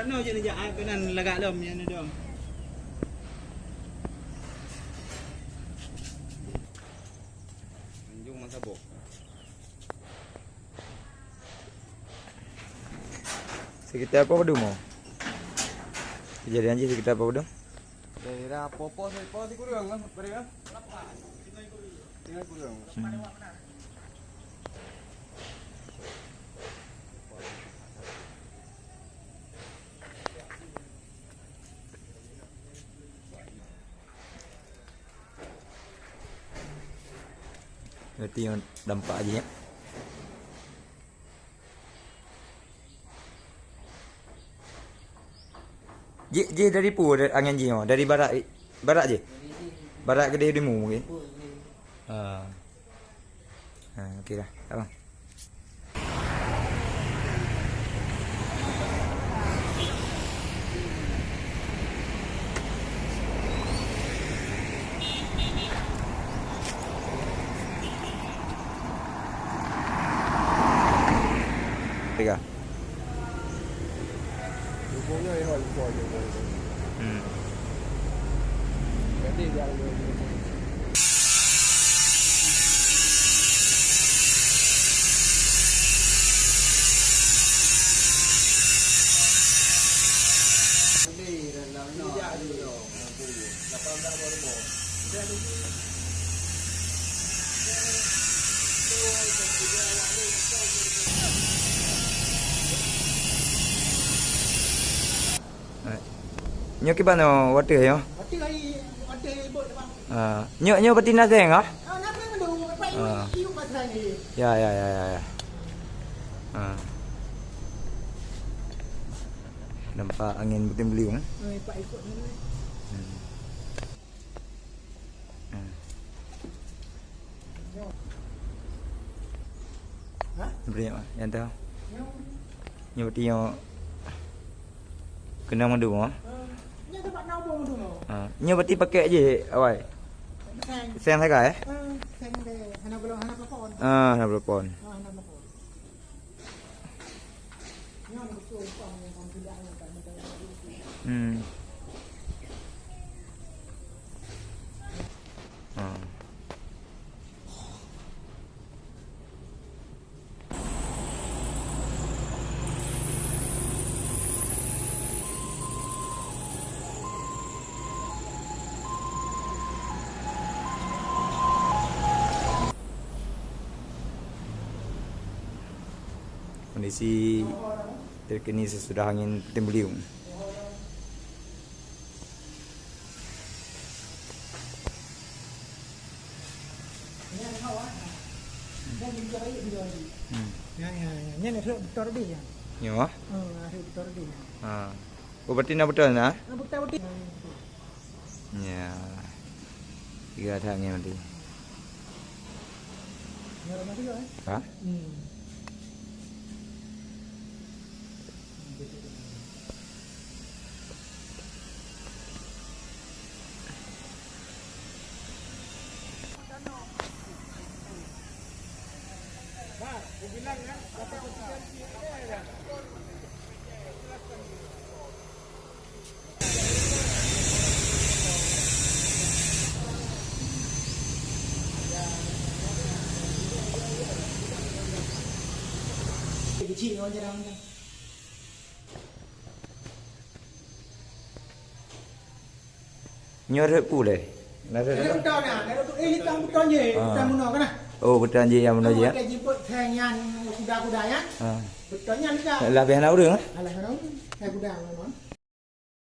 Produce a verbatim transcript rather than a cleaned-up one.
Ano je neujak ai keunan lagak lom, ya, neudong. Anjung masa boh. Sekitar apa padum, oh? Kejadian je sekitar apa padum? Daerah Popo, Popo di Kurung, kan? Beri, kan? Tinggal Kurung. Hmm. Berarti nyang dampak jih, ya. Jih, jih dari pu, dari angin jih, oh, dari barat, barat jih. Barat Keudeh Dimu mungkin. Ha. Ha, okey dah. Tak apa. Tiga. Hmm. Nyoe kiban nyoe watèe nyoe? Watèe hai, watèe ibot, Bang. Ah, nyoe, nyoe berarti na seng, ah? Ah, na seng tu, Pak, ah. Iu, iu pasang ni. Ya, ya, ya, ya, ya. Ah. Nampak angin puting beliung, eh? Eh, Pak, ikut ni. Hmm. Hmm. Ha? Beri, ah, nyang tu. Nyoe berarti nyoe keunong mandum, ah? Ha. Nyoe berarti pakai je awai. Seng. Seng sagai, eh? Ha, seng deh. Hana belum, hana pelakon. Ah, hana pelakon. Ha, hana pelakon. Hmm. Ah. Kondisi terkini sesudah angin puting beliung. Hmm. Ya, ya, ya. Nyan rhot beutôi deh, ya. Nyoe? Oh, rhot beutôi deh, ya. Ha. Oh, berarti na beutôi na? Na beutôi, beutôi. Ya. Tiga that nyan berarti. Nyoe rumah tiga, eh? Ha? Hmm. Nyoe rhot peue lé? Na rhot. Ada beutôi na, ada beutôi. Eh, hitam beutôi je, ah. Beutôi bunoe kan, ah? Oh, beutôi je nyang bunoe je, ya? Ada jemput saya nyan kuda-kuda, ya? Ah. Beutôi nyan juga. Lah, biar na ureueng, ah? Alah, na ureueng. Saya kuda, memang.